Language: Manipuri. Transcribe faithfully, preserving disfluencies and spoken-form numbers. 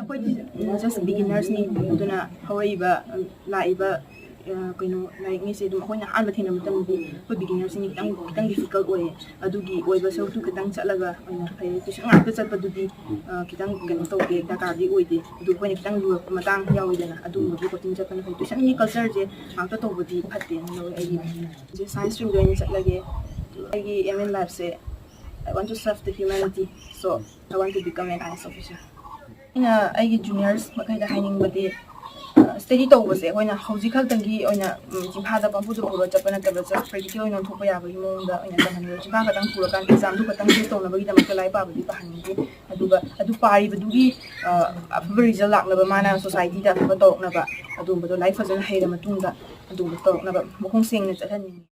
ꯑꯩꯈꯣꯏꯗꯤ just beginnersꯅꯤ꯫ ꯑꯗꯨꯅ ꯍꯧꯔꯛꯏꯕ, ꯂꯥꯛꯏꯕ, ꯑ, ꯀꯩꯅꯣ, ꯂꯥꯏꯔꯤꯛꯉꯩꯁꯦ ꯑꯗꯨꯝ ꯑꯩꯈꯣꯏꯅ ꯑꯍꯥꯟꯕ ꯊꯦꯡꯅꯕ ꯃꯇꯝꯗꯗꯤ ꯑꯩꯈꯣꯏ beginnersꯅꯤ, ꯈꯤꯇꯪ, ꯈꯤꯇꯪ difficult ꯑꯣꯏꯌꯦ꯫ ꯑꯗꯨꯒꯤ ꯑꯣꯏꯕ ꯁꯔꯨꯛꯇꯨ ꯈꯤꯇꯪ ꯆꯠꯂꯒ ꯑꯣꯏꯅ ꯐꯩ꯫ Tuition ꯉꯥꯛꯇ ꯆꯠꯄꯗꯨꯗꯤ, ꯑ, ꯈꯤꯇꯪ ꯀꯩꯅꯣ ꯇꯧꯗꯦ, ꯗꯔꯀꯥꯔꯗꯤ ꯑꯣꯏꯗꯦ꯫ ꯑꯗꯨ ꯑꯩꯈꯣꯏꯅ ꯈꯤꯇꯪ ꯂꯨꯔꯛꯄ ꯃꯇꯥꯡ ꯌꯥꯎꯋꯤꯗꯅ, ꯑꯗꯨꯒꯨꯝꯕꯒꯤ coaching ꯆꯠꯄꯅ ꯐꯩ꯫ Tuitionꯒꯤ cultureꯁꯦ ꯉꯥꯛꯇ ꯇꯧꯕꯗꯤ ꯐꯠꯇꯦꯅ ꯂꯧꯋꯦ ꯑꯩꯒꯤ ꯑꯣꯏꯅ꯫ ꯍꯧꯖꯤꯛ science streamꯗ ꯑꯣꯏꯅ ꯆꯠꯂꯒꯦ꯫ ꯑꯩꯒꯤ aim in lifeꯁꯦ, I want to serve the humanity, so I want to become an IAS officer. ꯑꯩꯅ ꯑꯩꯒꯤ juniors ꯃꯈꯩꯗ ꯍꯥꯏꯅꯤꯡꯕꯗꯤ, ꯑ, study ꯇꯧꯕꯁꯦ ꯑꯩꯈꯣꯏꯅ ꯍꯧꯖꯤꯛ ꯈꯛꯇꯪꯒꯤ ꯑꯣꯏꯅ, ꯎꯝ, ꯆꯤꯟꯐꯥꯗ ꯄꯪꯄꯨꯗ ꯄꯨꯔ ꯆꯠꯄ ꯅꯠꯇꯕ, just practical ꯑꯣꯏꯅ ꯑꯣꯟꯊꯣꯛꯄ ꯌꯥꯕꯒꯤ ꯃꯑꯣꯡꯗ ꯑꯣꯏꯅ ꯇꯝꯍꯟꯅꯤꯡꯕ꯫ ꯆꯤꯟꯐꯥ ꯈꯛꯇꯪ ꯄꯨꯔꯀꯥꯟꯗ examꯗꯨ ꯈꯛꯇꯪ face ꯇꯧꯅꯕꯒꯤꯗꯃꯛꯇ ꯂꯥꯏꯔꯤꯛ ꯄꯥꯕꯗꯤ ꯄꯥꯍꯟꯅꯤꯡꯗꯦ꯫ ꯑꯗꯨꯒ ꯑꯗꯨ ꯄꯥꯔꯤꯕꯗꯨꯒꯤ, ꯑ, ꯑꯐꯕ result ꯂꯥꯛꯅꯕ, ꯃꯥꯅ societyꯗ ꯑꯐꯕ ꯇꯧꯔꯛꯅꯕ, ꯑꯗꯨꯒꯨꯝꯕꯗꯣ ꯂꯥꯏꯔꯤꯛ ꯐꯖꯅ ꯍꯩꯔ ꯃꯇꯨꯡꯗ ꯑꯗꯨꯒꯨꯝꯕ ꯇꯧꯔꯛꯅꯕ ꯃꯈꯣꯡ ꯁꯦꯡꯅ ꯆꯠꯍꯟꯅꯤꯡꯉꯤ꯫